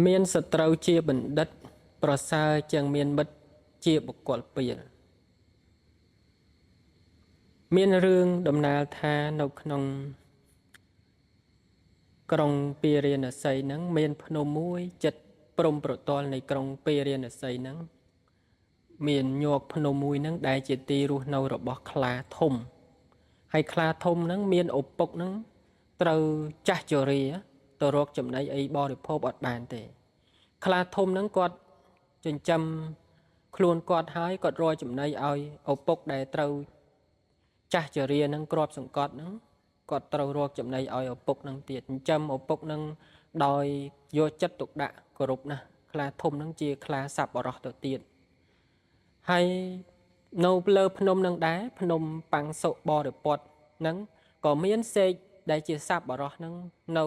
មានសត្រូវជាបណ្ឌិត ប្រសើរជាងមានមិត្តជាបុគ្គលពាលមានរឿងដំណាលថានៅក្នុងក្រុងពារាណសីហ្នឹងមានភ្នំមួយចិត្តព្រំប្រទល់នៃក្រុងពារាណសីហ្នឹងមានញកភ្នំមួយហ្នឹងដែលជាទីរស់នៅរបស់ខ្លាធំហើយខ្លាធំហ្នឹងមានឪពុកហ្នឹងត្រូវចាស់ជរាទៅរកចំណីអីបរិភោគអត់បានទេខ្លាធំហ្នឹងគាត់ចិញ្ចឹមខ្លួនគាត់ហើយគាត់រកចំណីឲ្យឪពុកដែលត្រូវចាស់ជរាហ្នឹងគ្របសង្កត់ហ្នឹងគាត់ត្រូវរកចំណីឲ្យឪពុកហ្នឹងទៀតចិញ្ចឹមឪពុកហ្នឹងដោយយកចិត្តទុកដាក់គោរពណាស់ខ្លាធំហ្នឹងជាខ្លាសប្បុរសទៅទៀតហើយនៅលើភ្នំនឹងដែរភ្នំប៉ាំងសុបរិពតហ្នឹងក៏មានសេកដែលជាសប្បុរសហ្នឹងនៅ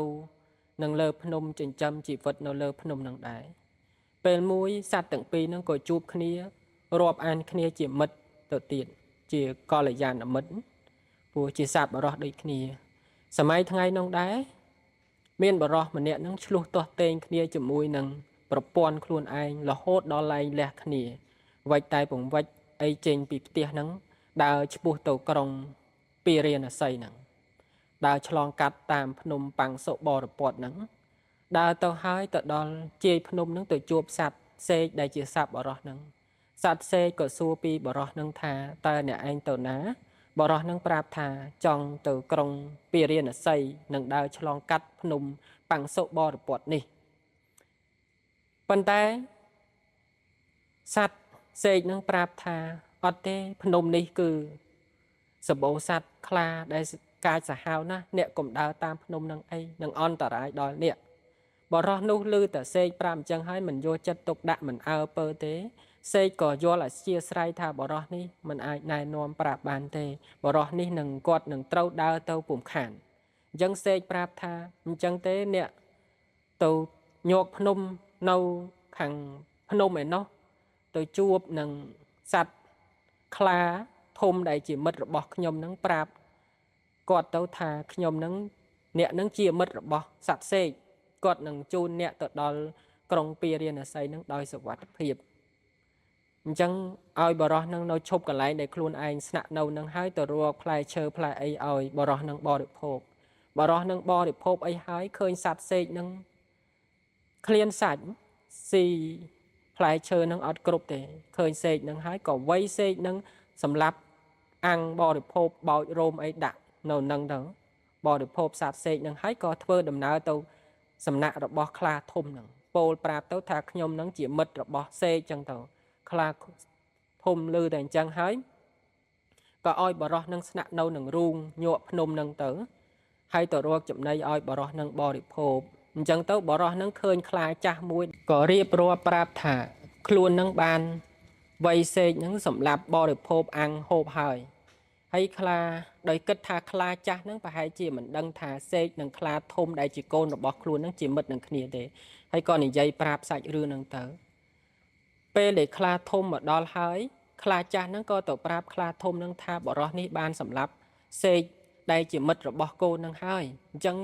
នឹងលើភ្នំចិញ្ចឹមជីវិតនៅលើភ្នំនឹងដែរពេលមួយសត្វទាំងពីរហ្នឹងក៏ជួបគ្នារាប់អានគ្នាជាមិត្តទៅទៀតជាកល្យាណមិត្តព្រោះជាសត្វបរោះដូចគ្នាសម័យថ្ងៃនោះដែរមានបរោះម្នាក់នឹងឆ្លោះទាស់ទែងគ្នាជាមួយនឹងប្រពន្ធខ្លួនឯងរហូតដល់លែងលះគ្នាវិចតែពង្វិចអីចេញពីផ្ទះហ្នឹងដើរឆ្ពោះទៅក្រុងពារាណសីហ្នឹងដើរឆ្លងកាត់តាមភ្នំប៉ាំងសុបរពតហ្នឹងដើរទៅហើយទៅដល់ជាយភ្នំហ្នឹងទៅជួបសត្វសេកដែលជាសត្វបរោះហ្នឹងសត្វសេកក៏សួរពីបរោះហ្នឹងថាតើអ្នកឯងទៅណាបរោះហ្នឹងប្រាប់ថាចង់ទៅក្រុងពារាណសីនឹងដើរឆ្លងកាត់ភ្នំប៉ាំងសុបរពតនេះប៉ុន្តែសត្វសេកនឹងប្រាប់ថាអត់ទេភ្នំនេះគឺសម្បូរសត្វខ្លាដែលកាចសាហាវណាស់អ្នកកុំដើរតាមភ្នំនឹងអីនឹងអន្តរាយដល់អ្នកបរោះនោះឮតែសេកប្រាប់អញ្ចឹងហើយមិនយកចិត្តទុកដាក់មិនអើពើទេសេកក៏យល់អធ្យាស្រ័យថាបរោះនេះមិនអាចណែនាំប្រាប់បានទេបរោះនេះនឹងគាត់នឹងត្រូវដើរទៅពុំខានអញ្ចឹងសេកប្រាប់ថាអញ្ចឹងទេអ្នកទៅញកភ្នំនៅខាងភ្នំឯណោះទៅជួបនឹងសត្វខ្លាធំដែលជាមិត្តរបស់ខ្ញុំនឹងប្រាប់គាត់ទៅថាខ្ញុំនឹងអ្នកនឹងជាមិត្តរបស់សត្វសេកគាត់នឹងជូនអ្នកទៅដល់ក្រុងពារាណសីនឹងដោយសុវត្ថិភាពអញ្ចឹងឲ្យបរោះនឹងនៅឈប់កន្លែងដែលខ្លួនឯងស្នាក់នៅនឹងហើយទៅរកផ្លែឈើផ្លែអីឲ្យបរោះនឹងបរិភោគបរោះនឹងបរិភោគអីហើយឃើញសត្វសេកនឹងឃ្លានសាច់ស៊ីផ្លែឈើនឹងអត់គ្រប់ទេឃើញសេកនឹងហើយក៏វៃសេកនឹងសម្រាប់អាំងបរិភោគបោចរោមអីដាក់នៅនឹងទៅបរិភោគសត្វសេកនឹងហើយក៏ធ្វើដំណើរទៅសំណាក់របស់ខ្លាធំនឹងពោលប្រាប់ទៅថាខ្ញុំនឹងជាមិត្តរបស់សេកចឹងទៅខ្លាធំលឺតែអញ្ចឹងហើយក៏ឲ្យបរោះនឹងស្នាក់នៅនឹងរូងញក់ភ្នំនឹងទៅហើយទៅរកចំណីឲ្យបរោះនឹងបរិភោគអញ្ចឹងទៅបរោះនឹងឃើញខ្លាចាស់មួយក៏រៀបរាប់ប្រាប់ថាខ្លួននឹងបានវៃសេកនឹងសម្រាប់បរិភោគអាំងហូបហើយហើយខ្លាដោយគិតថាខ្លាចាស់នឹងប្រហែលជាមិនដឹងថាសេកនិងខ្លាធំដែលជាកូនរបស់ខ្លួននឹងជាមិត្តនឹងគ្នាទេហើយក៏និយាយប្រាប់សាច់រឿងនឹងទៅពេលដែលខ្លាធំមកដល់ហើយខ្លាចាស់នឹងក៏ទៅប្រាប់ខ្លាធំនឹងថាបរោះនេះបានសម្លាប់សេកដែលជាមិត្តរបស់កូននឹងហើយអញ្ចឹង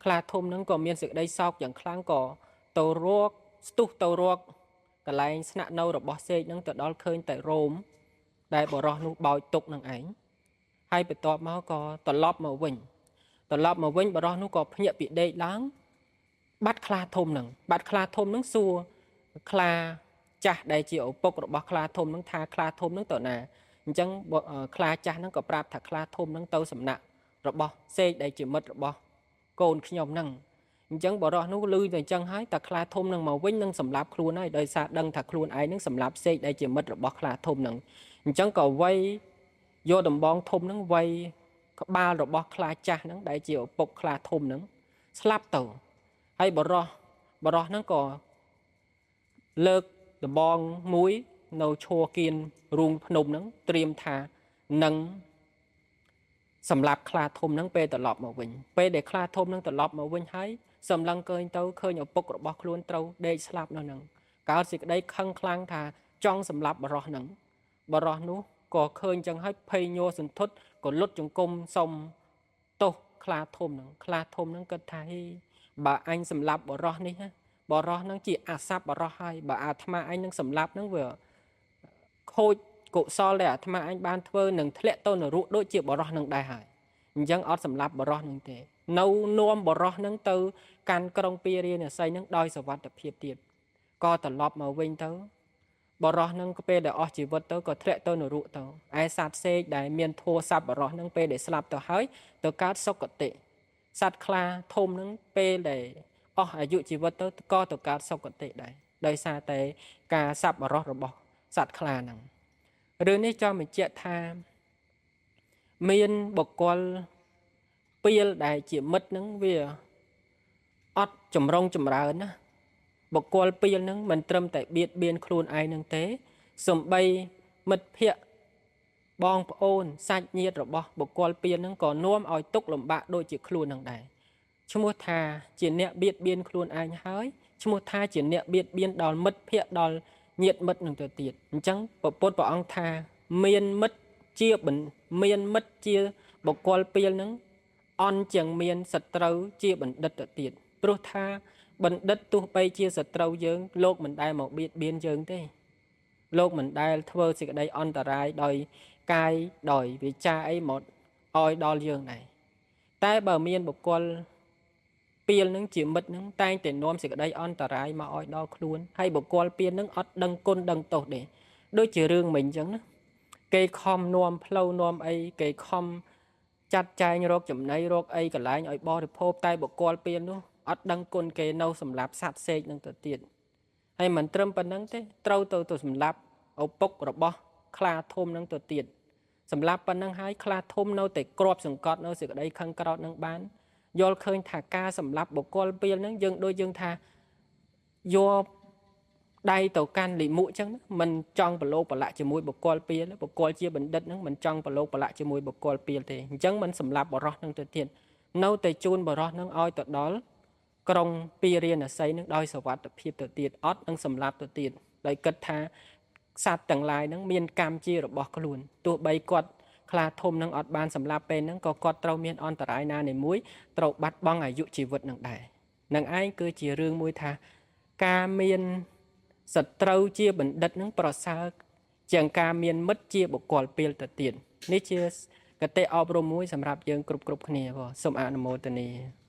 ខ្លាធំនឹងក៏មានសេចក្តីសោកយ៉ាងខ្លាំងក៏ទៅរកស្ទុះទៅរកកន្លែងស្នាក់នៅរបស់សេកនឹងទៅដល់ឃើញតែរោមដែលបរោះនោះបោចទុកនឹងឯងហើយបន្ទាប់មកក៏ត្រឡប់មកវិញត្រឡប់មកវិញបរោះនោះក៏ភ្ញាក់ពីដេកឡើងបាត់ខ្លាធំនឹងបាត់ខ្លាធំនឹងសួរខ្លាចាស់ដែលជាឪពុករបស់ខ្លាធំនឹងថាខ្លាធំនឹងទៅណាអញ្ចឹងខ្លាចាស់នឹងក៏ប្រាប់ថាខ្លាធំនឹងទៅសំណាក់របស់សេកដែលជាមិត្តរបស់កូនខ្ញុំនឹងអញ្ចឹងបរោះនោះឮតែអញ្ចឹងហើយតែខ្លាធំនឹងមកវិញនឹងសម្លាប់ខ្លួនហើយដោយសារដឹងថាខ្លួនឯងនឹងសម្លាប់សេកដែលជាមិត្តរបស់ខ្លាធំនឹងអញ្ចឹងក៏វៃយកដំបងធំនឹងវៃក្បាលរបស់ខ្លាចាស់នឹងដែលជាឪពុកខ្លាធំនឹងស្លាប់ទៅហើយបរោះនឹងក៏លើកដំបងមួយនៅឈរគៀនរូងភ្នំនឹងត្រៀមថានឹងសម្លាប់ខ្លាធំនឹងពេលត្រឡប់មកវិញពេលដែលខ្លាធំនឹងត្រឡប់មកវិញហើយសម្លឹងឃើញទៅឃើញឪពុករបស់ខ្លួនត្រូវដេកស្លាប់នៅនឹងកើតសេចក្តីខឹងខ្លាំងថាចង់សម្លាប់បរោះនឹងបរោះនោះក៏ឃើញចឹងហើយភ័យញ័រសន្ធត់ក៏លុតចង្គមសុំទោសខ្លាធំនឹងខ្លាធំនឹងគិតថាហីបើអញសម្លាប់បរោះនេះ បរោះនឹងជាអសប្បរោះហើយបើអាត្មាអញនឹងសម្លាប់នឹងវាខូចកុសលដែលអាត្មាអញបានធ្វើនឹងធ្លាក់ទៅនរកដូចជាបរោះនឹងដែរហើយអញ្ចឹងអត់សម្លាប់បរោះនឹងទេនៅនាំបរោះនឹងទៅកាន់ក្រុងពារាណសីនឹងដោយសវត្ថភាពទៀតក៏ត្រឡប់មកវិញទៅបរោះនឹងពេលដែលអស់ជីវិតទៅក៏ធ្លាក់ទៅនរកទៅឯសត្វសេកដែលមានធัวសត្វបរោះនឹងពេលដែលស្លាប់ទៅហើយទៅកើតសុគតិសត្វខ្លាធំនឹងពេលដែលអស់អាយុជីវិតទៅក៏ទៅកើតសុគតិដែរដោយសារតែការសัพបរោះរបស់សត្វខ្លាហ្នឹងរឿងនេះចង់បញ្ជាក់ថាមានបុគ្គលពីលដែលជាមិត្តហ្នឹងវាអត់ចម្រុងចម្រើនណាបុគ្គលពីលហ្នឹងមិនត្រឹមតែបៀតបៀនខ្លួនឯងហ្នឹងទេសំបីមិត្តភ័ក្តិបងប្អូនសាច់ញាតិរបស់បុគ្គលពីលហ្នឹងក៏នាំឲ្យទុក្ខលំបាកដូចជាខ្លួនហ្នឹងដែរឈ្មោះថាជាអ្នកបៀតបៀនខ្លួនឯងហើយឈ្មោះថាជាអ្នកបៀតបៀនដល់មិត្តភ័ក្តិដល់ញាតិមិត្តនឹងទៅទៀតអញ្ចឹងព្រះពុទ្ធព្រះអង្គថាមានមិត្តជាមានមិត្តជាបុគ្គលពីលហ្នឹងអន់ជាងមានសត្រូវជាបណ្ឌិតទៅទៀតព្រោះថាបណ្ឌិតទោះបីជាសត្រូវយើងលោកមិនដែលមកបៀតបៀនយើងទេលោកមិនដែលធ្វើសេចក្តីអន្តរាយដោយកាយដោយវាចាអីមកឲ្យដល់យើងដែរតែបើមានបុគ្គលពីលនឹងជាមិត្តនឹងតែងតែនាំសេចក្តីអន្តរាយមកឲ្យដល់ខ្លួនហើយបុគ្គលពីលនឹងអត់ដឹងគុណដឹងទោសទេដូចជារឿងមិញអញ្ចឹងណាគេខំនាំផ្លូវនាំអីគេខំចាត់ចែងរកចំណីរកអីកន្លែងឲ្យបរិភោគតែបុគ្គលពីលនោះអត់ដឹងគុណគេនៅសម្លាប់សត្វសេកនឹងទៅទៀតហើយមិនត្រឹមប៉ុណ្្នឹងទេត្រូវទៅសម្លាប់ឪពុករបស់ខ្លាធំនឹងទៅទៀតសម្លាប់ប៉ុណ្្នឹងហើយខ្លាធំនៅតែគ្របសង្កត់នៅសេចក្តីខឹងក្រោធនឹងបានយល់ឃើញថាការសម្លាប់បុគ្គលពីលនឹងយើងដូចយើងថាយកដៃទៅកាន់លិមុចឹងមិនចង់ប្រឡូកប្រឡាក់ជាមួយបុគ្គលពីលបុគ្គលជាបណ្ឌិតនឹងមិនចង់ប្រឡូកប្រឡាក់ជាមួយបុគ្គលពីលទេអញ្ចឹងមិនសម្លាប់បរោះនឹងទៅទៀតនៅតែជូនបរោះនឹងឲ្យទៅដល់ក្រុងពារាណសីនឹងដោយសវត្ថភាពទៅទៀតអត់នឹងសម្លាប់ទៅទៀតដោយគិតថាសត្វទាំងឡាយនឹងមានកម្មជារបស់ខ្លួនទោះបីគាត់ខ្លាធំនឹងអត់បានសម្លាប់ពេលហ្នឹងក៏គាត់ត្រូវមានអន្តរាយណាមួយត្រូវបាត់បង់អាយុជីវិតនឹងដែរនឹងឯងគឺជារឿងមួយថាការមានសត្រូវជាបណ្ឌិតនឹងប្រសើរជាងការមានមិត្តជាបុគ្គលពីលទៅទៀតនេះជាគតិអប់រំមួយសម្រាប់យើងគ្រប់គ្នាបងសូមអនុមោទនា។